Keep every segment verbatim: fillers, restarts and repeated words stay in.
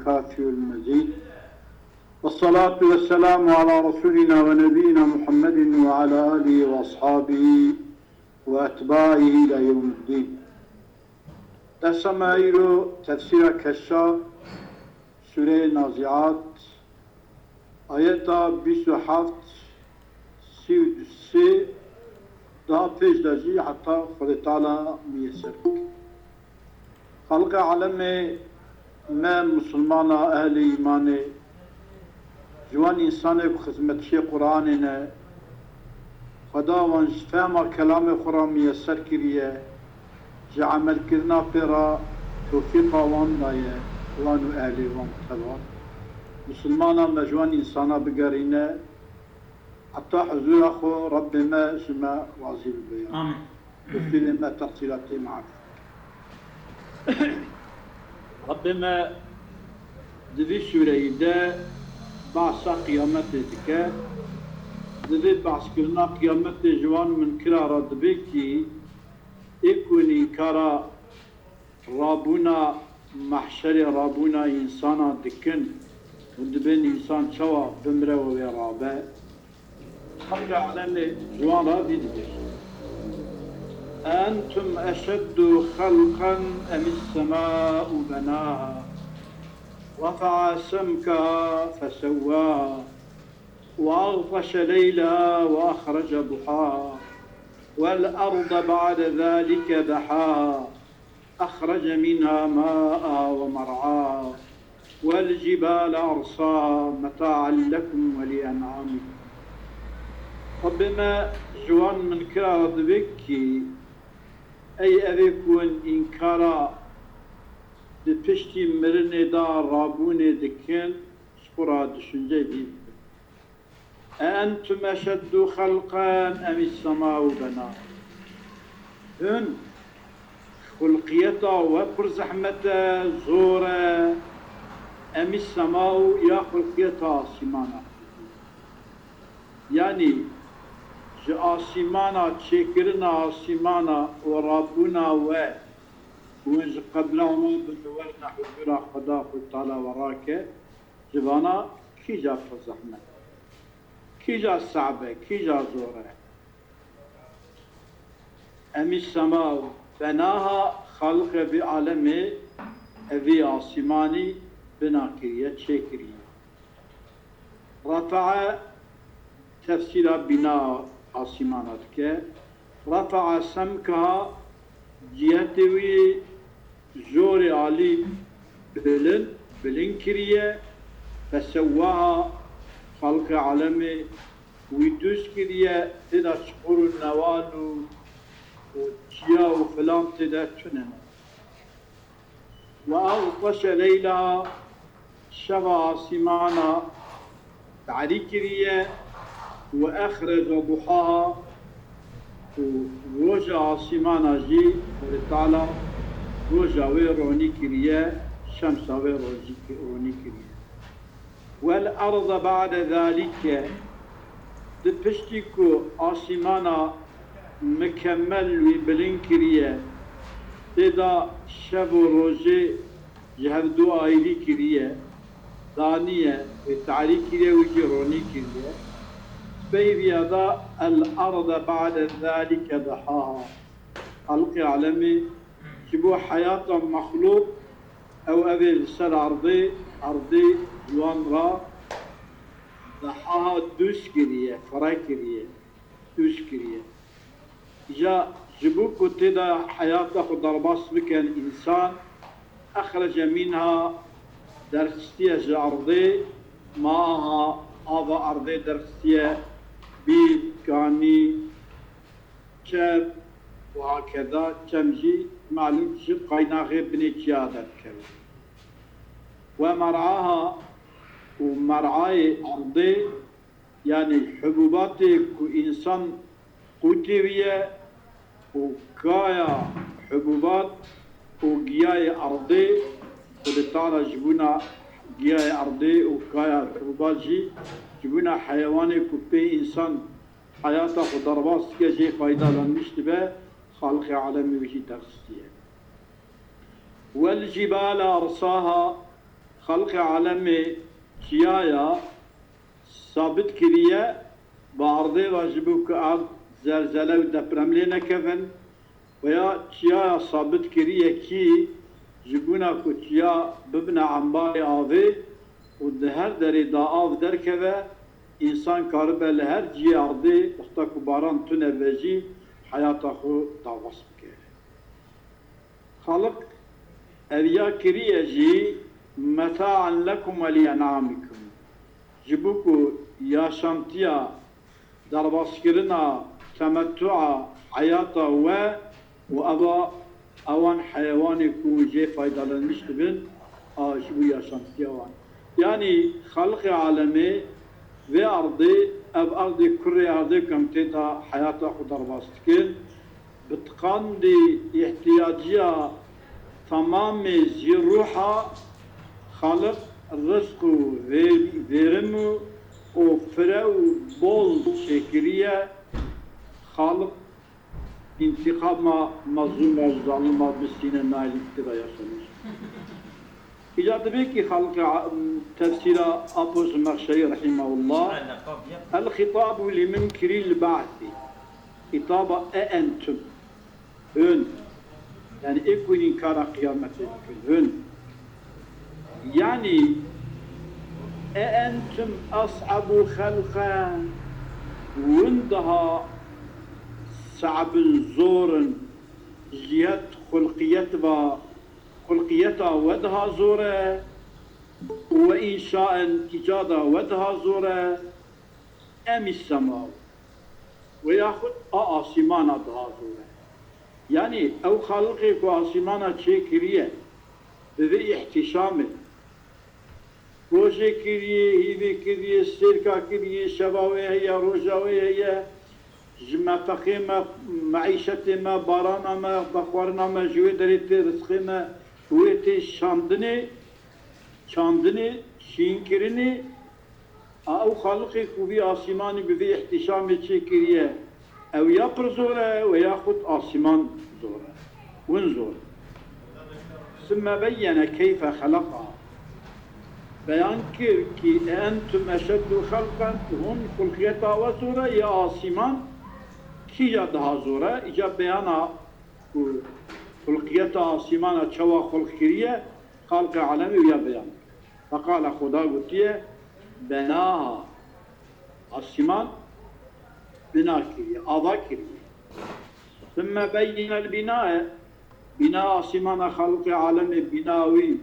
الكافي والمزيد. والصلاة والسلام على رسولنا ونبينا محمد وعلى آله وأصحابه وأتباعه إلى يوم الدين. Dersa me îro tefsîra Keşşaf, Sûreyê Naziat, ayeta bîst û heft, sî û sê, daha pêş de jî heta Xwedê Teala miyeser bike. Xelqê alemê me misilmana ehlê îmanê, ji wan însanê ku xizmetçiyê Quranê ne, Xweda wan ji fehma kelamê xwe re miyeser kiriye, ji emelkirina pê re tewfîqa wan daye, wan û ehlê wan teva. Misilmana me ji wan însana bigerîne, heta huzûra xwe Rebbê me ji me razî bibe ya. Amîn. Qusûrê me, teqsîratê me af. Rebbê me di vî sûreyî de behsa qiyametê dike. Di vê behskirina qiyametê ji wan minkira re dibê kî ê ku înkara rabûna mehşerê, rabûna însana dikin û dibên însan çawa bimre û wê rabe. Xelqê alemê ji wan re vî dibêje: أأنتم أشد خلقا أم السماء بناها رفع سمكها فسواها وأغطش ليلها وأخرج ضحاها والأرض بعد ذلك دحاها أخرج منها ماءها ومرعاها والجبال أرساها متاعا لكم ولأنعامكم. Rebbê me ji wan minkira re dibê kî, ey evê ku hûn înkara di piştî mirinê de rabûnê dikin, ji xwe re düşünceyê vî bibin. أأنتم أشد خلقا أم السماء بناها. Hûn xulqiyeta we pir zehmet e, zor e, أم السماء ya xulqiyeta asîmana. Yanî ji asîmana, çêkirina asîmana û rabûna we, hûn ji qebla wan bin werine huzûra Xweda xwe Teala we rake, ji vana kîja pir zehmet e? Kîja sehb e, kîja zor e? أم السماء بناها, xalqê vî alemê, evî asîmanî bina kiriye, çêkiriye. Refa'a tefsîra bîna asîmana dike. Refa'a semkaha, cihetê wî jorê alî bilind, bilind kiriye. Fesewwaha, xalqê alemê wî dûz kiriye, tê de çiqur û newal û, û çiya û filan tê de tune ne. Ve agtaşe leyla, şeva asîmana tarî kiriye, ve exrece duhaha, û roja asîmana jî Xwedê Teala roja wê ronî kiriye, şemsa wê rojî ki-, ronî kiriye. Wel arda ba'de zalike, di piştî ku asîmana mikemmel wî bilind kiriye, tê de şev û rojê ji hevdu ayrî kiriye, daniye, wê tarî kiriye, wî jî ronî kiriye. Peyvîya de el arda ba'de zalike dehaha. Xelqê alemê ji bo heyata mexlûq, ew evê li ser erdê, erdê ji wan re dehaha dûz kiriye, fire kiriye, dûz kiriye. Îja ji bo ku tê de heyata xwe derbas bikin însan, exrece mînha, derxistiye ji erdê, maaha, ava erdê derxistiye, bîr, kanî, çem û hakeza, çem jî malûm ji qaynaxê binê çiya derdikeve. Ve mer'aha, û mer'ayê erdê, yanî hubûbatê ku însan qûtê wî ye û kaya hubûbat û giyayê erdê, Xwedê Teala ji bona giyayê erdê û kaya hubûbat jî ji bona heyewanê ku pê însan heyata xwe derbas dike, jê faydalanmiş dibe, xalqê alemê wî jî derxistiye. Wel cibale ersaha, Xelqê alemê çiyaya sabit kiriye, bi erdê ve ji bo ku erd zelzele û deprem lê nekevin, veya çiyaya sabit kiriye kî ji bona ku çiya bibine embarê avê û di her derê de av derkeve, însan karibe li her cihê erdê, wexta ku baran tune be jî, heyata xwe derbas bike. Xaliq ev ya kiriye jî meta'an lekum ve li en'amikum. Ji bo ku yaşantiya derbaskirina temettu'a heyata we û eva ewan heyewanê ku jê faydalanmiş dibin, a ji bo yaşantiya wan. Yanî xelqê alemê vê erdê, ev erdê kurê erdê ku em tê de heyata xwe derbas dikin, bi tiqandî îhtiyaciya temamê zîrruha Xaliq rizq û vê-, vêrim û, û fire û bol çêkiriye. Xaliq întiqama mezlûma û zalima bistîne, nailî kitêba yaşamış. Îca dibê ki xelqê a-, tefsîra Apo Zimexşerî rahimehullah, el-xitabu li munkirî l-ba'si. Xitaba e entum. Hûn. Yani ê ku înkara qiyametê dikin. Hûn. Yani e entum as'abu xelqen. Hûn daha sa'b in, zor in. Ji cihet xulqiyet ve, xulqiyeta we daha zor e. Û we înşaen, îcada we daha zor e. Em î sema we yaxud a asîmana daha zor e. Yanî ew xaliqê ku asîmana çêkiriye, bi vê îhtîşamê, rojê kiriye, hîvê kiriye, sêrka kiriye, şeva wê heye, roja wê heye, ji mefexê me, meîşetê me, barana me, vexwarina me, ji wê derê tê rizqê me, wê tê şandinê, çandinê, şînkirinê, a ew xaliqê ku vî asîmanî bi vî îhtîşamê çêkiriye, ew ya pir zor e, we yaxud asîman zor e. Win zor e. Sümme beyyene keyfe xeleqa. Beyan kir ki entum eşeddu xelqen, hûn xulqiyeta we zor e, ya asîman kîja daha zor e? Îca beyana ku xulqiyeta asîmana çawa xulq kiriye, xalqê alemê wî ya beyan kir. Feqale, Xuda gotiye, benaha, asîman bina kiriye, ava kiriye. Sümme beyyinel binae, bina asîmana xalqê alemê bina wî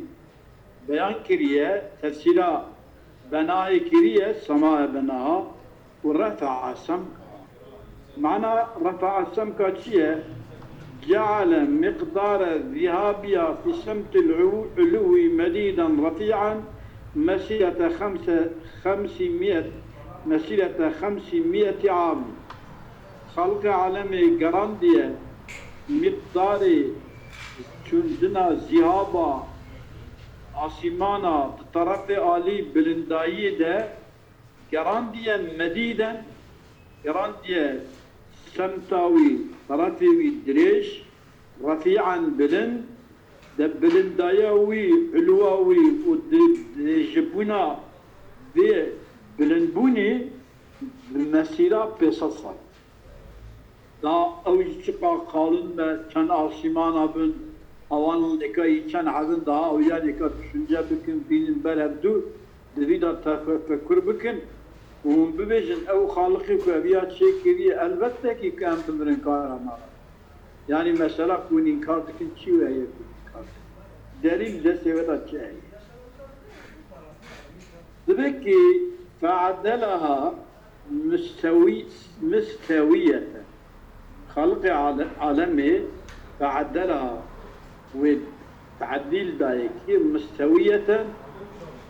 beyan kiriye, tefsîra benayê kiriye, semae benaha, û refa'a semka. Mana refa'a semka çi ye? Ceale miqdare zihabiya fi semtil u-, uluwi mediden refi'an mesirete xemse, xemsi miet, mesirete xemsi mieti ami. Xalqê alemê gerandiye miqdarê çûndina zîhaba asîmana di terefê alî bilindayiyê de gerandiye medîden, gerandiye semta wî, terefê wî dirêj, refî'en bilind, de bilindaya wî, ulwa wî û di-, dirêjibûna vê bilindbûnê bi mesîra pênc sed sal. Da ew jî çiqa qalin be, çend asîmana bin, ewan nêka yî çend hebin, daha ew ya nêka düşünce bikin, bînin ber hevdû, di vî de tefekur bikin û hûn bibêjin, ew xaliqê ku ev ya çêkiriye, elbette kî ku em bimirin kara me. Yanî mesela ku hûn înkar dikin, çi wê heye ku înkar dikin? Delîl destê we de çi heye? Dibe ki fe'edeleha mistewî-, mistewiyeten. Xaliqê ale-, alemê fe'edeleha wê te'dîl dayê ki mistewiyeten,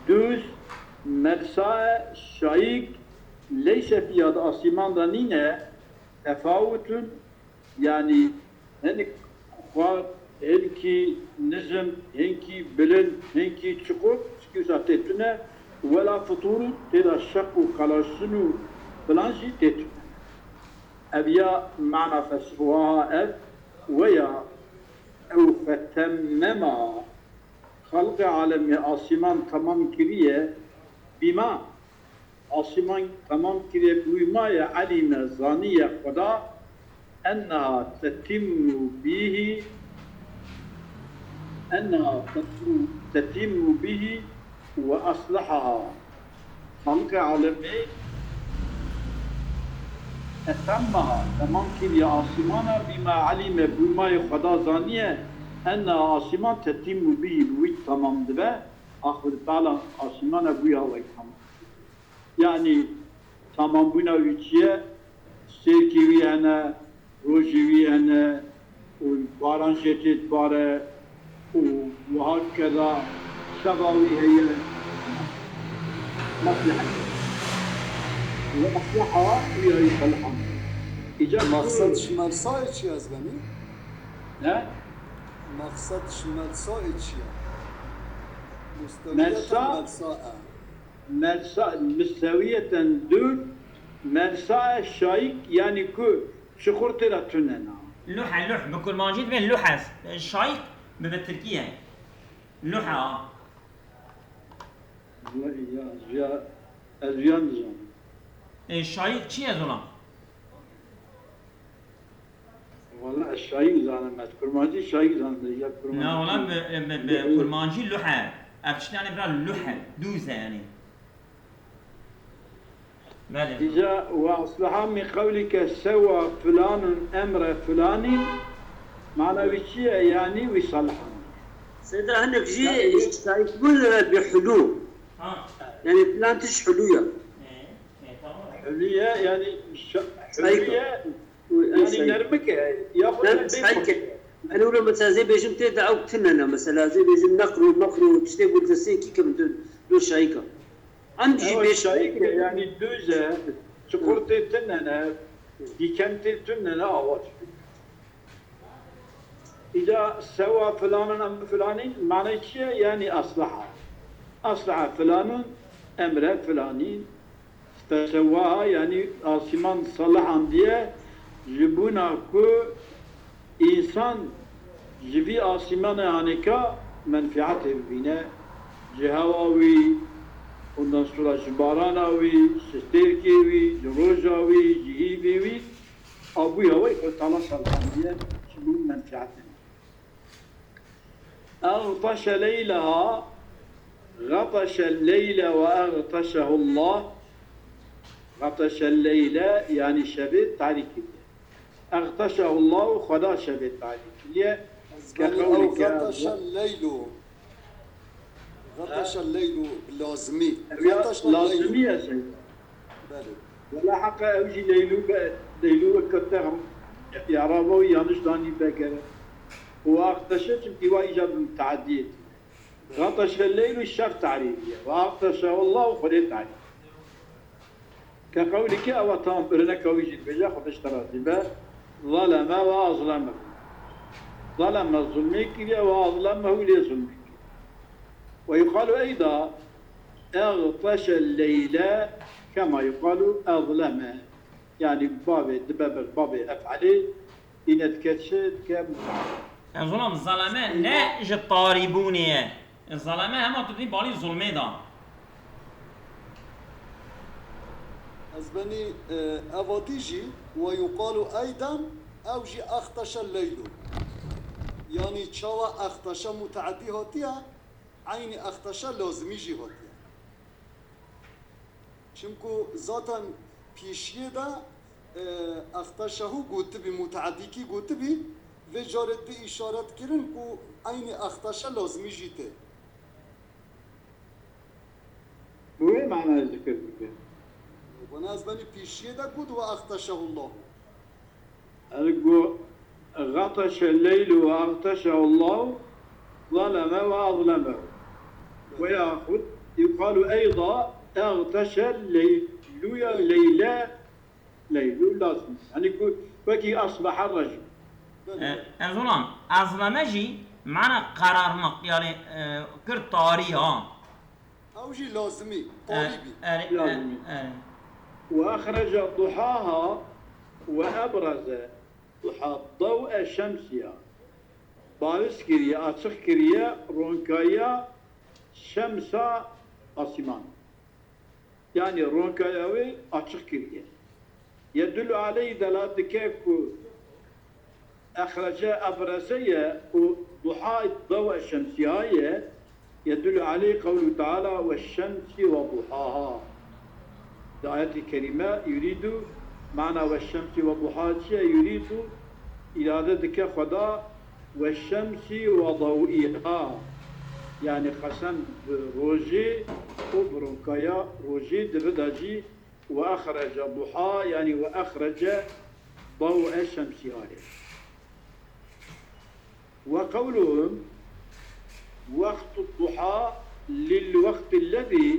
dûz, melsa e, şayîk, leyse fîha, di asîman de nîne, tefawutun, yanî hinek xwar, hinkî nizm, hinkî bilind, hinkî çiqur, çikî wisa tê tune, wela fiturun, tê de şeq û qelaşin û filan jî tê tune. Ev ya mana feswaha ev, we ya ew fetemmema Xelqê alemê asîman temam kiriye, bîma, asîman temam kiriye, bîma ye elîme, zaniye Xweda, enneha tetimmu bîhî, enneha tetimmu, tetimmu bîhî ve eslehaha. Xelqê alemê etemmeha, temam kiriye asîmana, bîma elîme, bîmayê Xweda zaniye, enneha asîman tetimmu bîhî, bi wî temam dibe, a Xwedê Teala asîmana bûya wê temam. Yanî temambûna wî çi ye? Stêrkê wî hene, rojê wî hene û baran jê tê dibare û wiha keda şeva wî heye. Meslehet. Ve esleha wî ya yî salihan. Îca Maqsed ji Melsayê çi ye, ez benî? Ne? Maqsed ji Melsayê çi ye? Mustewiyeta Melsa. Melsa e. Melsa, mistewiyeten dûr, Melsa e şayik, yanî ku çuqur tê de tune na. Luh e, luh. Bi kurmancî dibê luh e. Şayik bi, bi tirkî ye. Luh e, a. Wellahî ya, ez viya, ez viya nizanim. E, şayik çi ye, zolam? Wala ez şayî zanim, ez kurmancî şayî zanim, ya kurmancî. Na, wala bi, bi, bi kurmancî luh e. Ev tiştê, yanî, bira luh e, dûz e, yanî. Belê. Îca ve esleha min qewlike sewa filanun emre filanîn, mana wî çi ye? Yanî wî salihan. Seyda, hinek jî şayî bûn re bi hulû. Ha. Yanî filan tiş hulû ya. E, e, tamam. Hulû ye, yanî şa-, hulû ye. Yanî nermik e, ya xwe nermik, şayik e. Yanî wilo mesela zê bêjim tê de ew tune ne, mesela zê bêjim neqro, meqro, tiştê ku li destê kî kim du, du şayik e. Em jî bêjim şayik e, yanî dûz e, çuqur tê tune ne, dîken tê tune ne, awa tiştê. Îca sewa filanun em filanîn, manê çi ye? Yanî esleha. Esleha filanun emre filanîn. Fesewaha, yanî asîman salihandiye, ji bona ku însan ji vî asîmanê hanêka menfîetê bibîne, ji hewa wî, ondan sonra ji barana wî, ji stêrkê wî, ji roja wî, ji hîvê wî, abûya wî Xwedê Teala salihandiye, ji bo menfîetê. Eğteşe leyleha, ğeteşe leyle ve eğteşehullah. Ğeteşe leyle, yanî şevê tarî kiriye. Eğteşehullahu, Xweda şevê tarî kiriye. Ez Ke zanî qewlî ew ke ğeteşe leylu. Ğeteşe leylu bi lazimî. Ev ya Ğeteşe leylu. Lazimî ye seyda. Belê. Wela heqa ew jî leylû be, leylû weke te ya rava wî yanlış danî vegere. Û axteşe çimkî wa îcar bi mutaediyê tîne. Xateşe leyl û şev tarî ye. Ve axteşe Allah û Xwedê tarî. Ke qewlî ke ewa tam, birineka wî jî dibêje, Xwedê ji te razî be. Zaleme ve azleme. Zaleme zulmê kiriye ve azleme hû lê zulmê kiriye. Ve yuqalu eyda, Eğteşe leyle kema yuqalu ezleme. Yanî bavê dibe ber bavê ef'elê, îne dike çi? Dike mut'al. Zolam, zaleme ne ji tarîbûnê ye. Zaleme hema tu dî balî zulmê da. Ez benî, e, evatî jî ve yuqalu eyden, ew jî exteşe leylu. Yanî çawa exteşe muteedî hatiye, eynî exteşe lazimî jî hatiye. Çimku zaten pîşiyê de, e, exteşehu gotibî, muteedîkî gotibî, vê carê tê îşaret kirin ku eynî exteşe lazimî jî tê. Bi wê manayê zikir bike. Bana ez benî pîşiyê de got ve exteşehullahu. Ergo, xateşe leylu ve axteşe Allahu, zaleme ve azleme. Ve yaxud, yuqalu eyda, eğteşe leyluya leyle, leylu lazim. Yanî ku, wekî asbaha rejim. E, ez olan, azleme jî, mana kararnak, yani, e, kir tarî ha. Ew jî lazimî, e, talîbî. Erê, e, lazimî. Erê. Ve axreca duhaha ve ebraze duha dew'e şemsiya. Bariz kiriye, açiq kiriye, ronkayiya şemsa asîman. Yanî ronkaya wê açiq kiriye. Yedullu aleyh, delalet dike ku exrece, ebreze ye û duha, daw şemsiya ye. Yedullu aleyh qewlu teala: "Ve şemsi ve duhaha." Di ayetê kerîme yurîdu, mana "ve şemsi ve duha" çi ye? Yurîdu, îrade dike Xweda, "ve şemsi ve daw'iha." Yanî qesem bi rojê û bi ronkaya rojê, di vir de jî "ve exrece duha", yanî "ve exrece daw'e şemsiha" ye. Ve qewluhum: "Wextu duha lil wextillezî",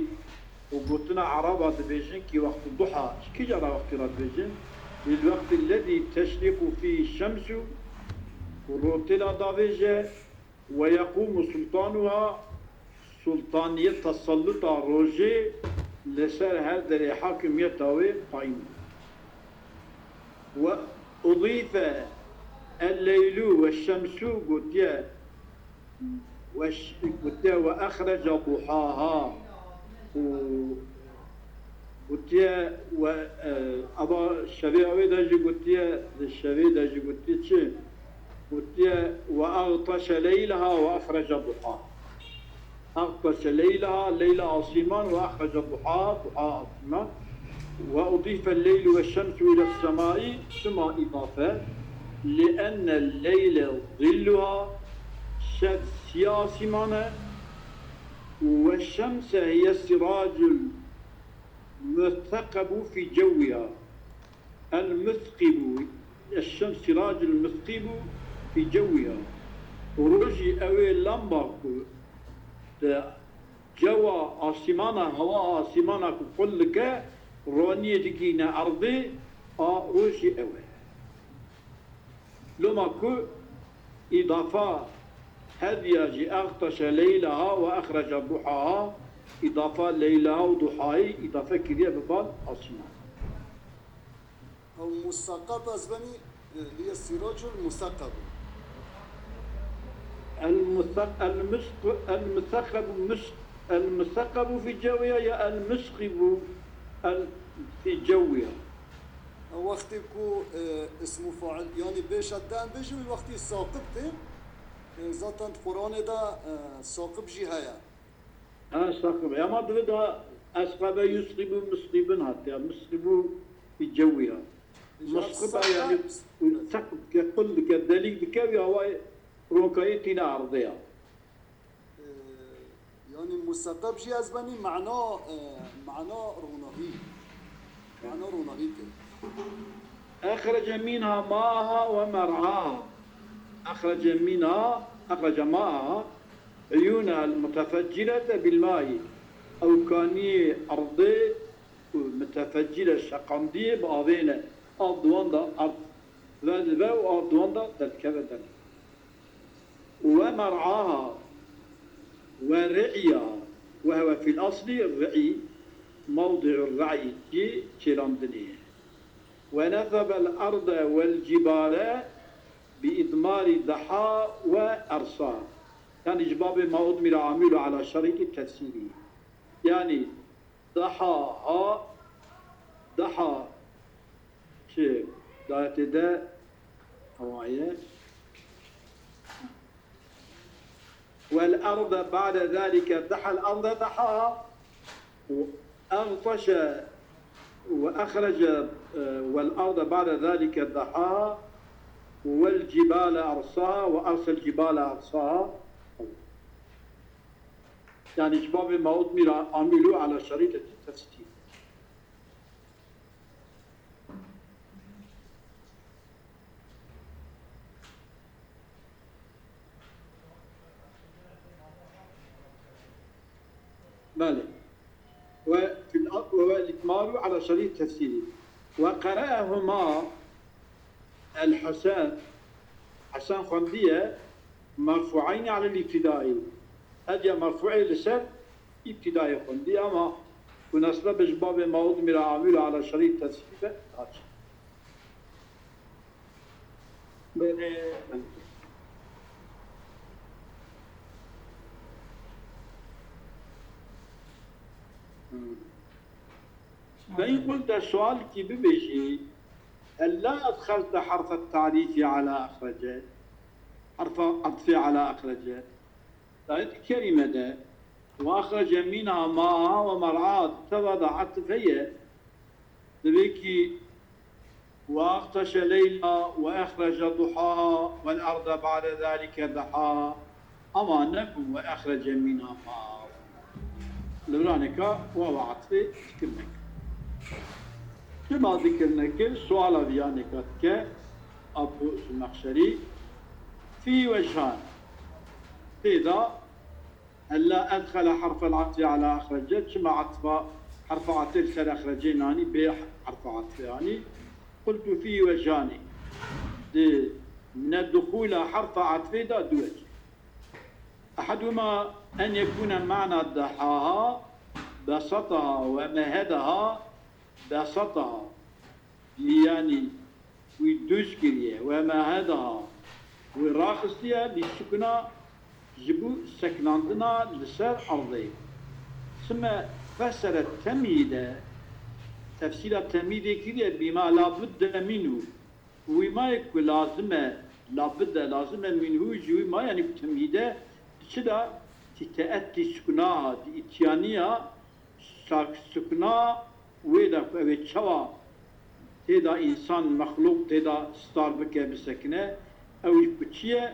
û gotina Eraba dibêjin kî wextu duha, ji kîja re wextî re dibêjin? "Lil wextillezî teşriqu fî şemsu", ku rotê la davêje, "ve yequmu sultanuha", sultaniyet, teselluta rojê li ser her derê hakimiyeta wê qayîm bû. Ve udîfe el-leylu ve şemsu, gotiye, ve ş-, gotiye "ve exrece duhaha" û gotiye ve, e, ava şevê ew ê de jî gotiye, di şevê de jî gotiye çi? Gotiye "ve agtaşe leylaha ve exrece duha". Agtaşe leylaha, leyla asîman, ve exrece duha, duha asîman. Ve udîfe leylu ve şemsu ile semai, çima îdafe? Li enne leyle zilluha, şev siya asîman e, ve şemse hiye siracul mutheqebu fî cewwiha. El-muthqibu, eş-şems siracul muthqibu fî cewwiha. Rojî ew ê lamba ku di cewa asîmana, hewa asîmana ku qul dike, roniyê digihîne erdê, a rojî ew e. Loma ku îdafa hediya jî, "Exteşe leylaha ve exrece duhaha", îdafa leylaha û duhayî îdafe kiriye bi bal asîman. Ew musaqab ez benî, e, hiye siracul musaqab. El-musa-, el-mus-, el-musaqabu mus-, el-musaqabu fî cewwiha ya el-musqibu el-, fî cewwiha? Wextê ku, e, ismu fail, yanî bêşedden bêjin, wextî saqib tê, e, zaten di Quranê de, e, saqib jî heye. Ha, saqib. Ema divê de esqabe yusqibu musqibin hatiye. Musqibu fî cewwiha. Musqiba, yanî saqib dike, qul dike, delîk dike, wî awayê ronkayê tîne erdê ya. E, yanî musaqab jî ez benî mana, e, mana ronahî. Mana ronahî tê. Exrece minha maaha ve mer'aha. Exrece minha, exrece maaha, uyunaha el-mutefeccirete bil mai. Ew kaniyê erdê ku mutefeccire, şeqandiyê, bi avê ne. Av di wan de erd vedibe û av di wan de derdikeve derve. Ve mer'aha ve ri'yaha ve huve fil asli ri'i, mewdi'ur ri'i, cî çêrandinê ye. Ve nesebel arde vel cibale bi idmarî daha ve ersaha. Yanî ji babê ma udmîre amîlu ala şerîkî tefsîrî. Yanî daha ha, daha çi dayetê de ewaye. Vel arde ba'de zalike dahal arde daha. Ve agtaşe ve exrece, e, vel arde ba'de zalike daha. Vel cibale arsaha ve arsel cibale arsaha. Yanî ji babê ma udmîre amîlu ala şerîketî tefsîrî. Belê. Ve fil ard ve, ve idmaru ala şerî tefsîrî. Ve qere'ehuma el-Hesen, Hesen xwendiye merfu'eyni alel îbtidai. Hediya merfu'ê li ser îbtidayê xwendî, ama ku nesbe bi ji babê ma udmîre amîlu ala şerî tefsîrî be, haç. Belê. فإن قلت، sualkî bibêjî, هلا أدخلت حرف التعريف على أخرج؟ Herfa etfê ala exrece. Di ayet kerîme de, وأخرج منها ماءها ومرعاها, teva de etf heye. Divê kî وأغطش ليلها وأخرج ضحاها والأرض بعد ذلك دحاها. Ama nebû وأخرج منها ماءها. Li viraneka wawa etfê dikir nekir. Çima dikir nekir? Suala viyaneka dike Abu Zemexşerî. في وجهان. Tê de هلا أدخل حرف العطف على أخرج، çima etfa, herfa etfê li ser exrecê nanî, bê herfa etfê anî. قلت في وجهان. Di ne duxûla herfa etfê de du wec. أحدهما أن يكون معنى دحاها بسطها ومهدها بسطها. Yanî wî dûz kiriye, ومهدها, wî raxistiye, للسكنى, ji bo sekinandina li ser erdê. ثم فسر التمهيد, tefsîra temhîdê kiriye, بما لا بد منه, wî mayê ku lazim e, labid e, lazim e, minhu, ji wî ma, yanî ku temhîde, di çi de, fi te'ettî suknaha, di îtiyaniya sak-, sukna wê de ku ew ê çawa tê de însan, mexlûq tê de star bike, bisekine, ew jî ku çi ye?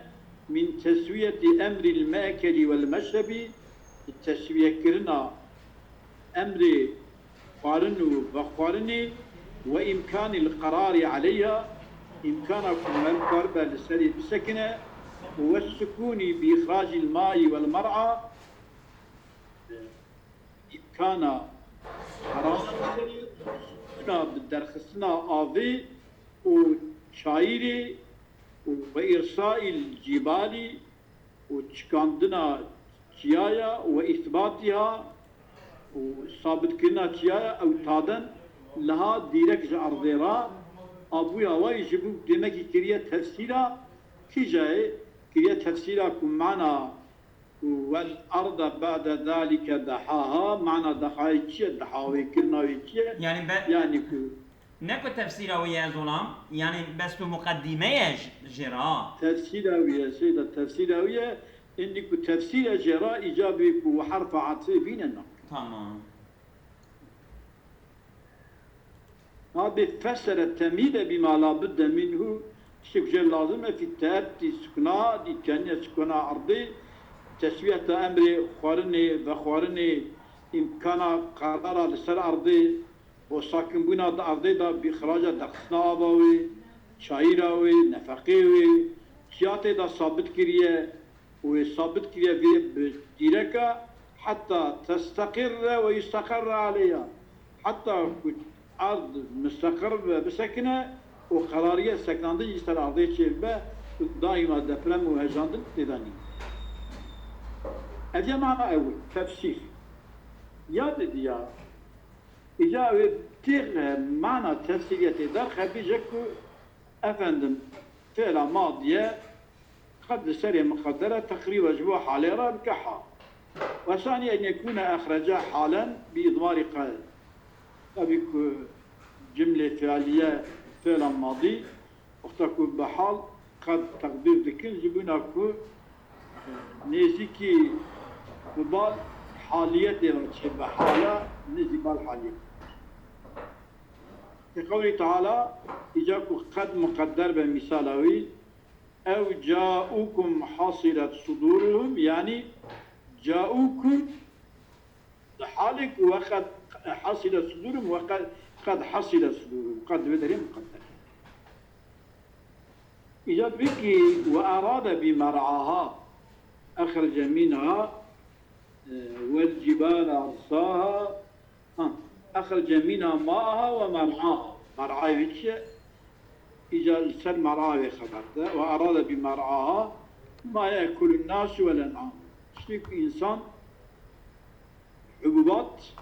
Min teswiyetî emrîl me'kelî wel meşrebî, di teswiyekirina emrê xwarin û vexwarinê, وإمكان القرار عليها, îmkana ku meriv karibe li serê bisekine, والسكون بإخراج الماء والمرعى, îmkana qerara bi serê, sukuna bi derxistina avê û çayîrê û وإرساء الجبال, û çikandina çiyaya, وإثباتها, û sabitkirina çiyaya, ew taden liha dîrek ji erdê re, abûya wayî ji bo demekî kiriye tefsîra, kîjayê kiriye tefsîra ku mana والأرض بعد ذلك دحاها, mana dehayê çi ye, dehawê kirina wê çi ye? Yanî be- Yanî ku Ne ku tefsîra wî ye, Zolam, yanî bes tu muqedîme ye j-, jê re. Tefsîra wî ye, Seyda, tefsîra wî ye. Îndî ku tefsîre jê re, îcabê ku wi herfa etfê bîne, na. Tamam. Abi fesere temîde bîma la budde minhu, tiştek jê lazim e, fî te'ettî sukna, di îmkaniya sukuna erdê, teswiyeta emrê xwarinê, vexwarinê, îmkana qerara li ser erdê, bo sakinbûna di erdê de, bi îxraca derxistina ava wê, çayîra wê, nefeqê wê, çiya tê de sabit kiriye û wê sabit kiriye vê bi dîreka, heta testeqirre ve yusteqerre aleyha. Heta ku erd misteqir be, bisekine û qerariye sekinandin jî ser erdê çêbibe û daîma deprem û hejandin tê de nîne. Ev ya mana ew e, tefsîr. Ya didiya, Îca wê têxe mana tefsîriyetê derxe bêje ku, efendim, fêla madiye qed li serê miqedere teqrîba ji bo halê re bike hal. Wesanî en yekûne exrece halen bi îdmarî qed. Tabî ku cimlê fialiye fêla madî, wexta ku bi hal qed teqdîr dikin, ji bîna ku nêzîkî bi bal haliyetê re çê, bi hala nêzî bal haliyet. Li qewlî Teala, îca ku qed muqedder be mîsala wî, ew caûkum hasilet suduruhum, yanî caûkum Di halê ku we qed hasile sudurum, we qed, qed hasile sudurum, qed di vê derê muqedder. Îca dibê kî we erade bi mer'aha, exrece minha, e, wel cibale arsaha, ha, exrece minha ma'aha ve mer'aha. Mer'ayê wî çi ye? Îca li ser mer'ayê xeber de. Ve erade bi mer'aha ma ye'kulun nasu vel en'am. Tiştê ku însan hububat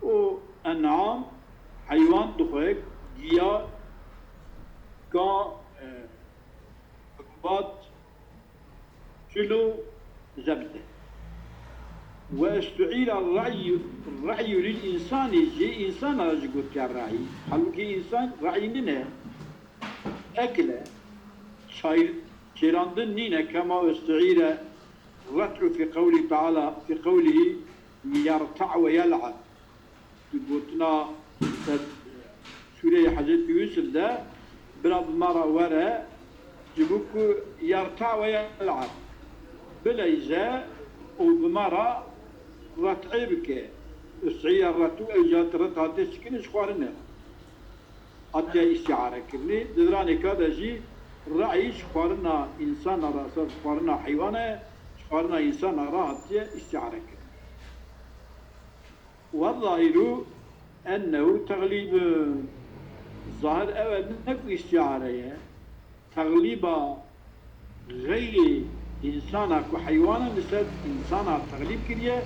û en'am, heywan dixwe, giya, ka, e, hububat, çilo, zebde. Ve istu'îra ra'yu, ra'yu lil insani, jê însana jî gotiya ra'yî. Halbukî însan ra'yî nîne. Ekle, çay-, çêrandin nîne, kema istu'îre ret'u fî qewlî teala, fî qewlî yerta' ve yel'ab. Di gotina ser sûreyê Hezretî Yûsif de, bira bi me re were, ji bo ku yerta' ve yel'ab, bileyze û bi me re ret'ê bike. Istu'îre ret'u, ew jî hate ret hatiye çêkirin ji xwarinê. Hatiye îstîare kirinê. Di viranê ka de jî re'yî ji xwarina însana re, ser xwarina heywana ye, ji xwarina însana re hatiye îstîare kirin. Ve zahiru ennehu teglîbun. Zahir ew e, ne ku îstîare ye. Teglîba xeyrê însana ku heywan e, li ser însana teglîb kiriye.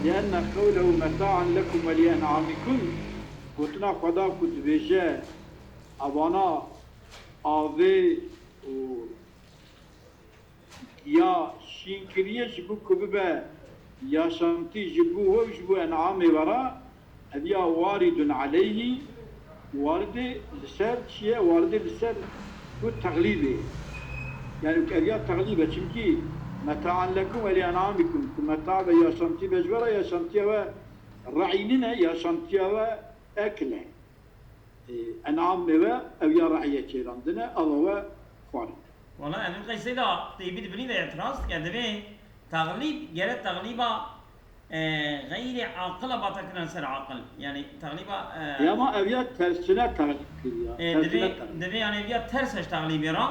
Lienne qewlehu meta'an lekum ve li en'amikum. Gotina Xweda ku dibêje, evana avê û ya şîn kiriye ji bo ku bibe yaşantî ji bo we û ji bo en'amê we re, ev ya waridun aleyhî, waridê li ser çi ye? Waridê li ser ku teglîbê. Yani ev ya teglîb e, çimkî meta'an lekum ve li en'amikum, ku meta ve yaşantî be ji we re, yaşantiya we re'î nîne, yaşantiya we ekl e. E, en'amê we ev ya re'ye çêrandine, ava we xwarin. Wala Emin Qeysê de Teybi di binî de îtiraz dike, divê teglîb, gere teglîba, e, xeyrê aqila bata kirin ser aqil. Yani teglîba, e, Ya ma ev ya tersine teglîb kiriya. E, Tersine divê, teglîb. divê yani ev ya ters e ji teglîbê re.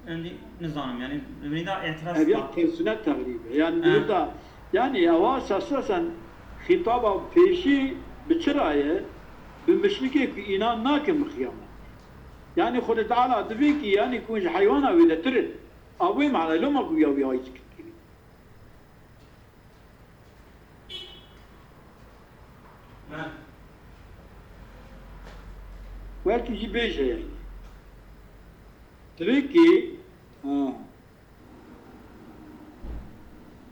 Em dî nizanim, yani, li vî de îtiraz Ev ya dike. tersine teqrîb e. Yani, Ha. Burada, yani, ewa esasen xîtaba pêşî bi çi re ye? Bi mişrikê ku înan nake bi xiyamet. Yani, Xwedê Teala divê ki, yani, ku ji heywana wêdetir in. A wê mane loma ku ya wî ayî dikir. Wekî jî bêje yani. Divê ki, ha.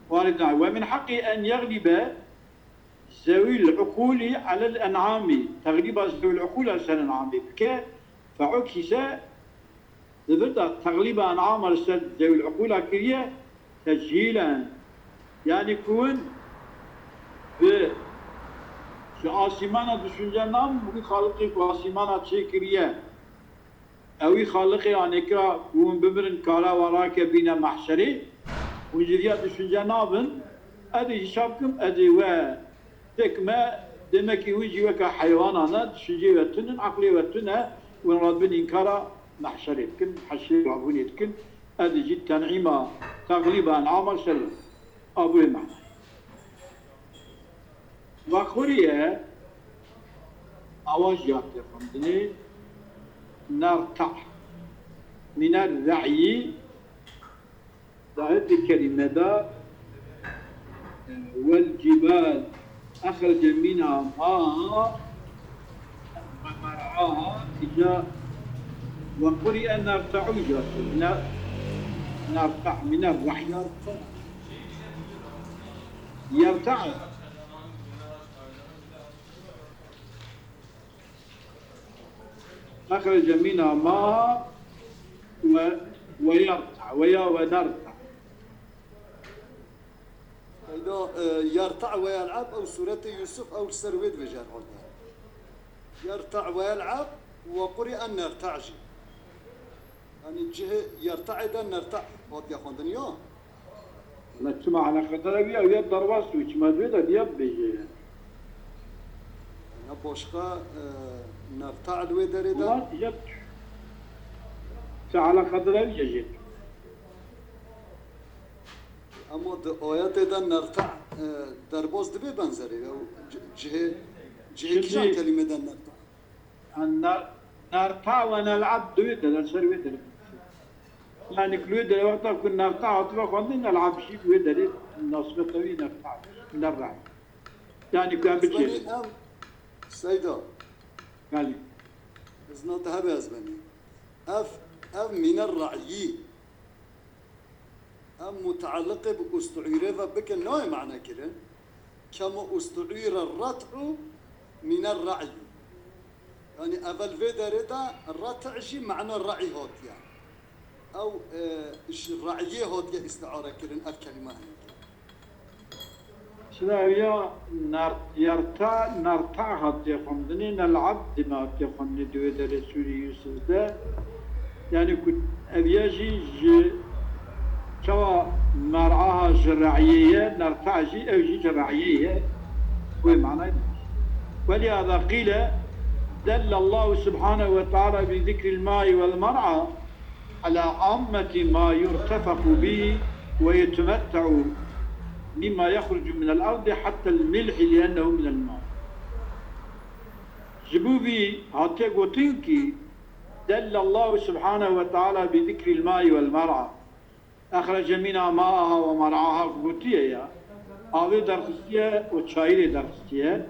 Walidayn. Ve min haqqî en yeglibe zewîl uqûlî alel en'amî. Tegliba zewîl uqûl ser en'amî bike. Fe'ukîse Di vir de teqlîba en'ama li ser zewîl uqûla kiriye, tecîlen. Yanî ku hûn bi ji asîmana düşünce nabin, wî xaliqê ku asîmana çêkiriye, ewî xaliqê anêkira ku hûn bimirin kara we rake bîne mehşerê, hûn ji vîya düşünce nabin, ez ê hîşa bikim, ez ê we Tek me demekî hûn jî weke heywanan e, düşünceyê we tune, eqlê we tune, hûn radibin înkara mehşerê dikin, heşrê rabûnê dikin. Ez ê jî ten'îma, teqlîba en'ama ser a bi wê mane. Ve quriye, awa jî hatiye xwendinê, nerta'. Mîne re'yî, Dahiyê kelîme de, e, wel cibal ehrece mînha ma'aha ve mer'aha, îca ve quri'e nerta'u, îca ne-, nerta', mîne ra'y. Yerta'. Ehrece mînha ma'aha ve, ve yerta', ve ya ve nerta'. Eyda, e, yerta' ve yel'eb, ew sûretê Yûsuf, ew li ser wê dibêje herhalde. Yerta' ve yel'eb, ve quri'e nerta' jî. Yanî cihê yerta'ê de nerta' hatiye xwendin, ya? Wala çima eleqedar ew ya, ew ya derbas bû, çima divê de diya bibêje yani. Ya başka, e, nerta' li wê derê de? Wala ya çi eleqedar ew ya jê? Ama di ayetê de nerta', e, derbas dibe benzerê. Ew ci-, cihê, cihê Şimdi kîjan kelîmê de nerta'? An ner-, nerta' ve nel'ab di wê de, ser wê de. Yani ku wê de, wexta ku nerta' hatibe xwendin, nel'ab jî di wê derê nasbeta wî nerta', nerra'. Yani ku em Ez biçêrin. benî em, Seyda. Belê. Izna te hebe ez benî. Ev, ev mîne ra'yî. Em mutealliqê bi ustu'îrê ve bikin, nayê mane kirin. Kema ustu'îre ret'u mine re'yî. Yanî evel vê derê de ret' jî mane re'î hatiye. Ew, e, ji re'yê hatiye îstiare kirin ev kelîme hinekî. Şida ev ya ner-, yerta, nerta hatiye xwendinê, ne li ebdî me hatiye xwendinê di wê derê sûrî Yûsif de. Yanî ku ev ya jî ji çawa mer'aha ji re'yê ye, nerta jî ew jî ji re'yê ye. Wê manayê. ولهذا قيل دل الله سبحانه وتعالى بذكر الماء والمرعى على عامة ما يرتفق به ويتمتع مما يخرج من الأرض حتى الملح لأنه من الماء. Ji bo vî hatiye gotin kî دل الله سبحانه وتعالى بذكر الماء والمرعى. أخرج منها ماءها ومرعاها gotiye ya. Avê derxistiye û çayirê derxistiye.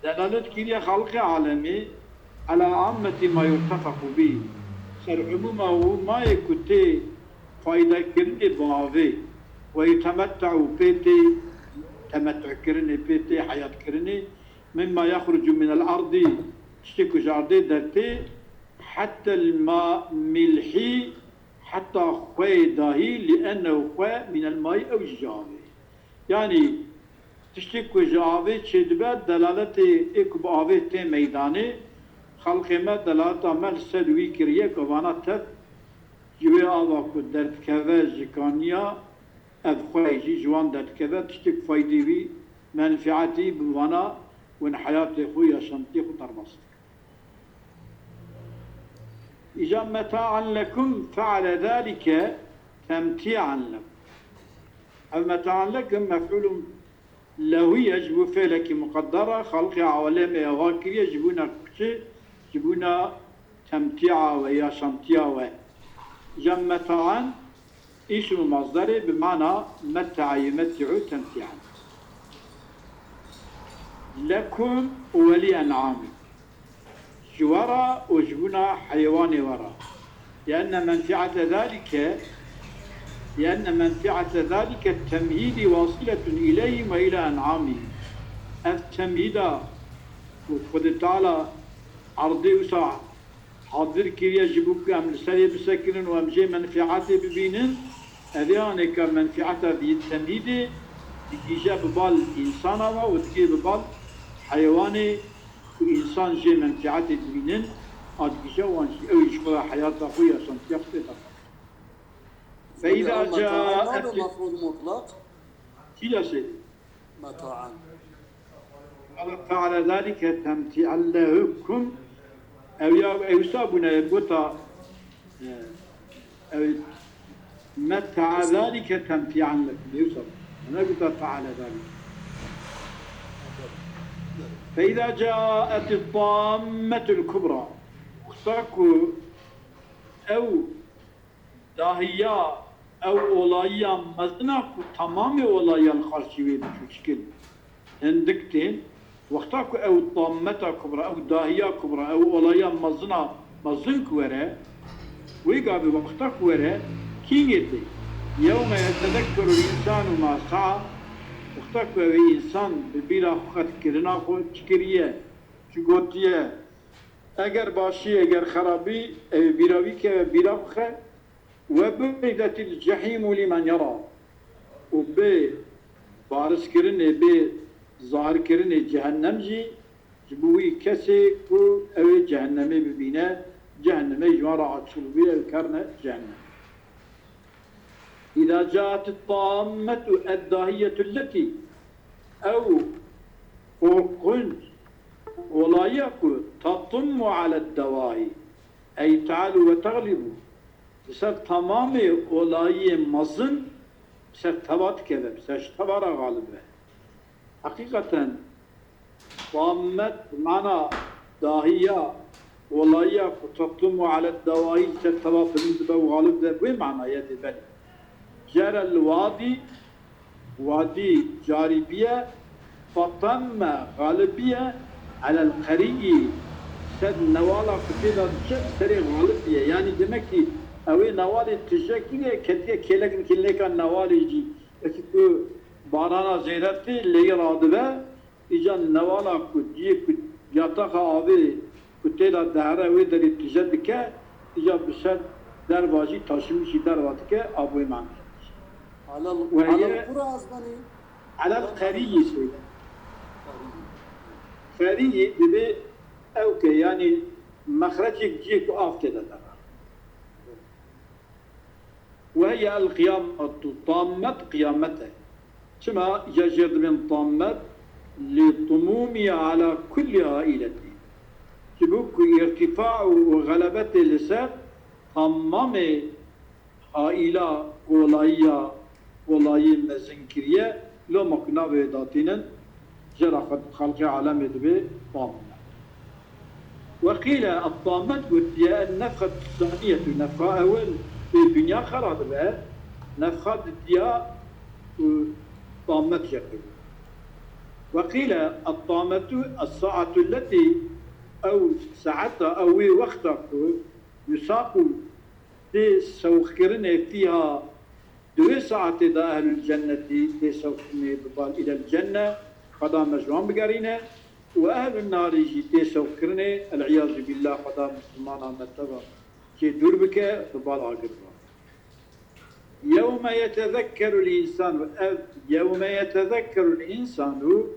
Delalet kiriye xelqê alemê على عامة ما يرتفق به. Ser umûma û mayê ku tê faydekirinê bi avê. ويتمتع û pê tê temettukirinê, pê tê heyatkirinê. مما يخرج من الأرض. Tiştê ku ji erdê dertê. حتى الماء milhî. Heta xweyê dahî. لأنه xwe من الماء ew jî ji avê. Yanî tiştê ku ji avê çêdibe delaletê ê ku bi avê tê meydanê, xelqê me delaleta me li ser wî kiriye ku vana tev ji wê ava ku derdikeve ji kaniya, ev xweyê jî ji wan derdikeve, tiştê ku faydê wî, menfiatê wî bi vana win heyatê xwe, yaşantiyê xwe derbas dike. Îca متاعا لكم فعل ذلك تمتيعا لكم. Ev متاعا لكم mef'ûlun lehû ye ji bo fi'lekî muqedder e, xelqê alemê ava kiriye ji bona çi? Ji bona temtîa we, yaşantiya we. Îca متاعا îsmû masderê bi mana متع يمتع تمتيعا. لكم ولأنعامكم. Ji we re û ji bona heywanê we re. لأن منفعة ذلك، لأن منفعة ذلك التمهيد واصلة إليهم وإلى أنعامهم. Ev temhîda ku Xwedê Teala erdê wisa hazir kiriye ji bo ku em li ser ê bisekinin û em jê menfiatê bibînin, ev ê anêka menfiata vî temhîdê digihîje bi bal însana ve û digihê bi bal heywanê ku însan jê menfiatê dibînin, a digihîje wan jî, ew jî ji xwe re heyata xwe, yaşantiya xwe tê de. فإذا جاءت. Mef'ûl mutlaq. Kî de sê? Metaen. Qala فعل ذلك تمتيعا لكم. Ew ya, ew wisa bûne, gota, e, ew متع ذلك تمتيعا لكم. Ew wisa bûne. Ne gota فعل ذلك. فإذا جاءت الطامة الكبرى. Wexta ku ew dahiya, ew olayiya mezin a ku temamê olayiya li qarşî wê biçûçkin, hindik tên, wexta ku ew tammeta kubra, ew dahiya kubra, ew olayiya mezin a, mezin ku were, wê gavê wexta ku were, kîngê tê? يوم يتذكر الإنسان ما سعى. Wexta ku ew ê însan bi bîra xwe kirina xwe çi kiriye, çi gotiye, eger başî, eger xerabî, ew ê bîra wî keve, bîra bixe. وبرزت الجحيم لمن يرى. Û bê barizkirinê, bê zahirkirinê cehennem jî ji bo wî kesê ku ew ê cehennemê bibîne, cehennemê ji wan re açil bûye, ew kerine cehennem. إذا جاءت الطامة الداهية التي، ew qorqunc olayiya ku تطم على الدواهي، أي تعلو وتغلب، li ser temamê olayiyê mezin, li ser teva dikeve, li ser ji teva re xalib be. Heqîqeten, tammet, bi mana dahiya, olayiya ku تطم على الدواهي, li ser teva bilind dibe û xalib dibe, bi wê manayê tê, belê. جرى الوادي، wadî carî bûye, فطم، xalib bûye, على القريء، ser newala ku tê de diçe, serê xalib bûye. Yanî demek kî ew ê newalê tije kiriye, ketiye kêlek, kêleka newalê jî. Wekî ku Barana zêde tê, lêyî radibe, îca newala ku ciyê ku yataxa avê ku tê de dihere wê derê tije dike, îca bi ser derva jî taşimîşî derva dike, avê mane. Alel, Weye alel qura azmanî. Alel qeriyî seyde. Qeriyî dibê ew ke, yanî mexrecek ciyê ku av tê de dere. Ve hiye el qiyametu tammet, qiyamet e. Çima îca jê dibên tammet? Li tumûmiye ala kullî aîletî. Ji bo ku îrtîfa û xelebetê li ser tamamê aîla kolayiya, kolayî mezin kiriye, loma ku navê datînin, jê re xwe xelqê alemê dibê tammet. Ve qîle et-tammet gotiye en-nefxetu saniyetu, nefxa ewil ê dinya xera dibe, nefxa ditiya û tammet jê qîle. Ve qîle et-tammetu es-saetu letî, ew saeta, ew wê wexta ku yusaqu tê sewqkirinê fîha, di wê saetê de ehlul cennetî tê sewqkirinê bi bal îlel cenne, Xweda me ji wan bigerîne, û ehlun narî jî tê sewqkirinê, el îyazu billah, Xweda misilmana me teva jê dûr bike, bi bal agir ve. Yewme yetezekkerul însanu, ev yewme yetezekkerul însanu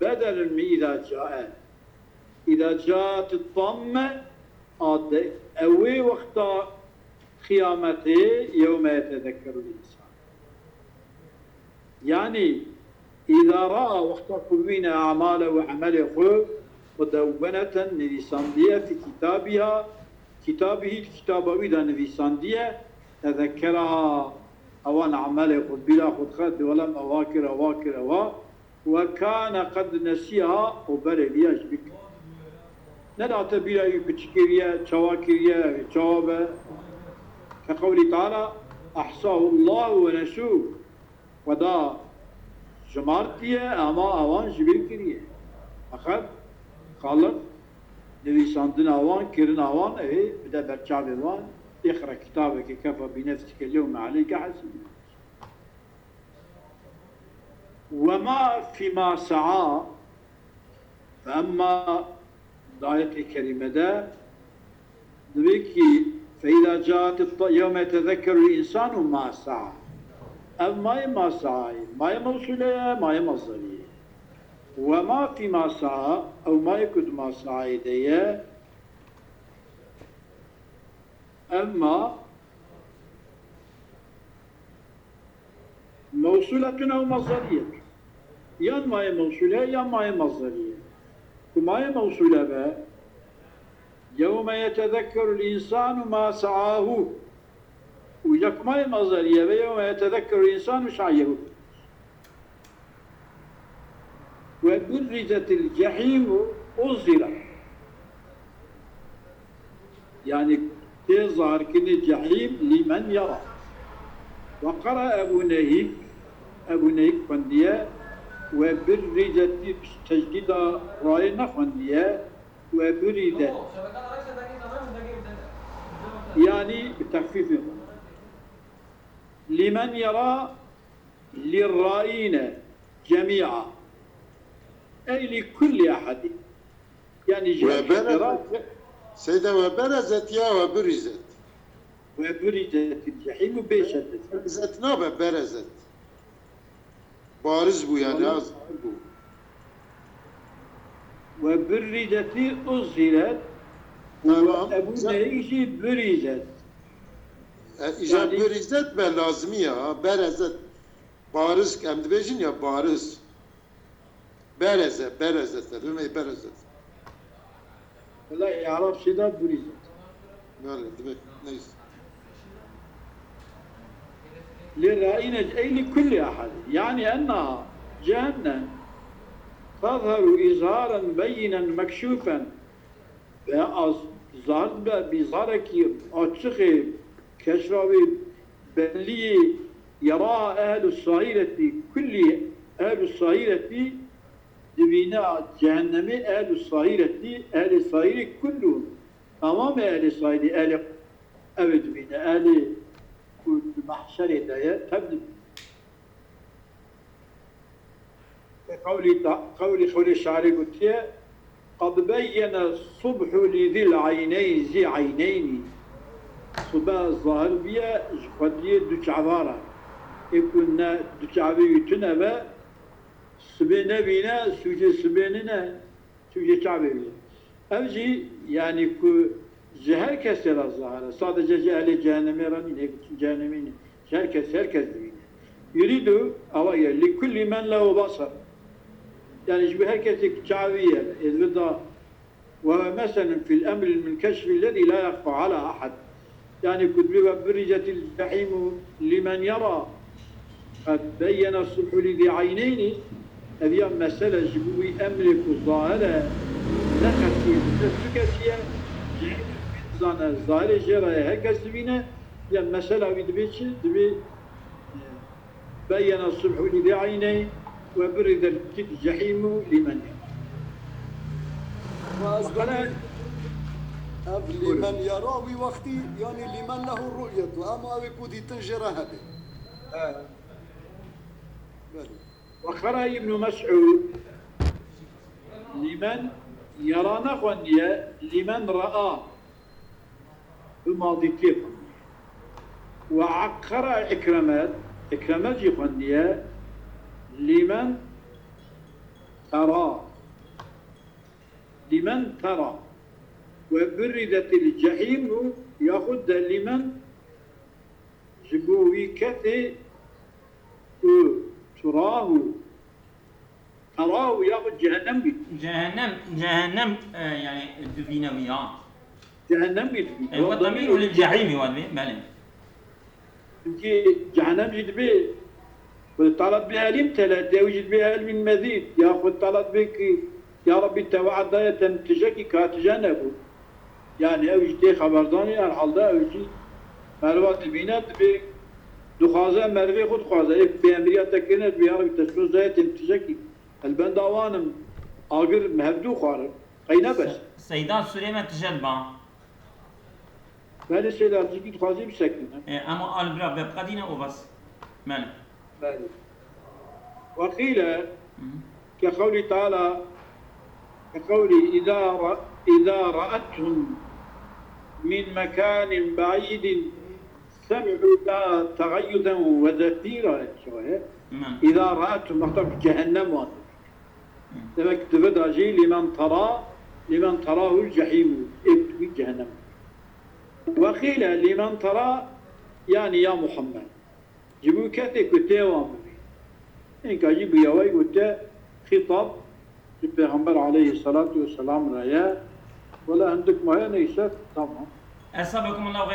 bedelun min îza cae. Îza caet tamme, a de, ew ê wexta qiyametê, yewme yetezekkerul însan. Yanî, îza raa, wexta ku bibîne emale û emelê xwe, mudewweneten, nivîsandiye, fî kitabiha, kitabihî, di kitaba wî de nivîsandiye, tezekkeraha, ewan emelê xwe, bîra xwe dixe, dê wele me ewa kir, ewa kir, ewa, Ve kane qed nesîha, û berê viya jî bikir. Nedate bîra wî ku çi kiriye, çawa kiriye, çawa be. Ke qewlî Teala, ehsahu Allahu ve nesûh. Xweda jimartiye, ama awan ji bîr kiriye. Feqet Xaliq nivîsandina wan, kirina wan, ê bide ber çavê wan, iqra kitabeke kefa bi nefsike lewme aleyke hasîb. Ve ma fî ma sea, ve emma di ayetê kerîme de dibê kî, fe îza caet yewme yetezekkerul însanu ma sea. Ev ma yê ma seayê, ma yê mewsûle ye, ma yê mezderî ye. Ve ma fî ma sea, ew ma yê ku di ma seayê de ye, ev ma Mewsûletun ew mezderiyetun. Yan mayê mewsûle, yan mayê mezderî ye. Ku mayê mewsûle be, yewme yetezekkerul însanu ma seahu. Û ya ku mayê mezderî ye be, yewme yetezekkerul însanu se'yehu. Ve burrizetil cehîmu uzziret. Yanî tê zahirkirinê cehîm lîmen yera. Ve qera Ebû Nehîk, Ebû Nehîk xwendiye, ve burrizetî bi tecdîda rayê nexwendiye, ve burrize. Yanî bi texfîfê xwe. Lîmen yera, lîrrayîne cemî'a. Ey lî kullî ehedî. Yanî ji Ve her berezet, Seyda, ve berezet ya ve burîzet. Ve burîzet cehîm û bêşedet. Berezet nabe, berezet. Bariz bû yani, Bariz. Az bû. Ve burîzetî uzziret. Tamam. Ve Ebû Nehîk jî burîzet. E, îja Yani burîzet be lazimî ya, ha, berezet. Bariz, em dibêjin ya bariz. Bereze, bereze, te bimê bereze. Wela Arab şeyda burîzet. Belê, dibê, neyse. Lê rayîne ey li kulli ehad. Yani enna cehennem tezheru izharen beyinen mekşufen. Ve az zar be, bi zarekî açixê, keşra wê belliyê, yera ehlu sairetî, kullî ehlu sairetî, dibîne cehennemê ehlu sairetî, ehlê sairê kullu, tamamê ehlê sairî, ehlê ew ê dibîne, ehlê ku di mahşerê de ye, tev dibîne. Qewlî ta-, qewlî xewlê şairê gotiye, "Qad beyyene subhu li zîl eyneyn zî eyneynî." Sibe zahir bûye ji xwediyê du çava re. Ê ku ne du çavê wî tune be, sibê nebîne, sûcê sibê nîne, sûcê çavê wî ye. Ev jî, yanî ku ji her kesê re zahir e. Sadece ji ehlê cehennemê re nîne, ê ku çûn cehennemê nîne. Ji her kes, her kes dibîne. Yurîdu, ewa ye, li kullî men lehu basar. Yanî ji bo her kesê ku çavî ye, ê li da, "Ve huve meselun fil emril munkeşif ellezî la yexfa ala ehad." Yanî ku dibê "Ve burrizetil cehîmu limen yera." Qed beyyene subhu li zî eyneynî, ev ya mesele ji bo wî emrê ku zahir e, ne kesî ye, ne tu kesî ye, ji hêdî zane, zahirê jê re ye, her kes dibîne, ya mesela wî dibê çi? Dibê, e, "Beyyene subhu li zî eyneyn ve burrizetil cehîmu limen yera." Ve ez Qala- dibê ev Buyurun. Limen yera wî wextî, yanî limen lehu ru'yetu, ema ew ê ku dîtin jê re hebe. He. Belê. Ve qara Îbnû Mes'ûd, "Limen yera" nexwendiye, "Limen ra'a." Bi madîtiyê xwendiye. Ve qara Îkremet, Îkremet jî xwendiye, "Limen tera." "Limen tera." "Ve burrizetil cehîmu" yaxud de "Limen" ji bo wî kesê ku turahu, terahu yaxud cehennem bît. Cehennem, cehennem, e, yani dibîne wî, ha. Cehennem bît. E, ve temîlu lil cehîmî, ve dibî, belê. Çimkî cehennem jî dibê, "Qul talab bi elim tele", dew jî dibê "Hel min mezîd", ya "Qul talab bi ki, ya Rabbî te we'd daye te min tijekî ka tije nebû." Yani ew jî tê xeberdanê, herhalde ew jî merva dibîne, dibê dixwaze, merivê xwe dixwaze. Ê pêxemberiya te kirine, dibê "Ya Rabbî te soz daye te min tijekî. El benda wan im, agir min hevdû xwarin." Qey ne bes. Se-, Seyda sûrê me tije diba. Belê Seyda, cîkî dixwazî bisekine. E, ema al bira vebqedîne û bes. Belê. Belê. Ve qîle, Hı. ke qewlî Teala, ke qewlî, "Îza ra-, îza ra'ethum min mekanin ba'îdin sem'u la teghayyuzen ve zefîra." Hı. "Îza ra'ethum", wexta ku cehennem wan. Demek ki dibe da jî "Limen tera, limen terahul cehîmu", ê bi wî cehennem. Ve qîle "Limen tera", yani ya Muhammed. Ji bo kesê ku tê wan bibî. Înka jî bi yawayî gote xîtab ji Pêxember aleyhisselatu vesselam re ye. Wela hindik maye neyse, tamam. Esabekum Allah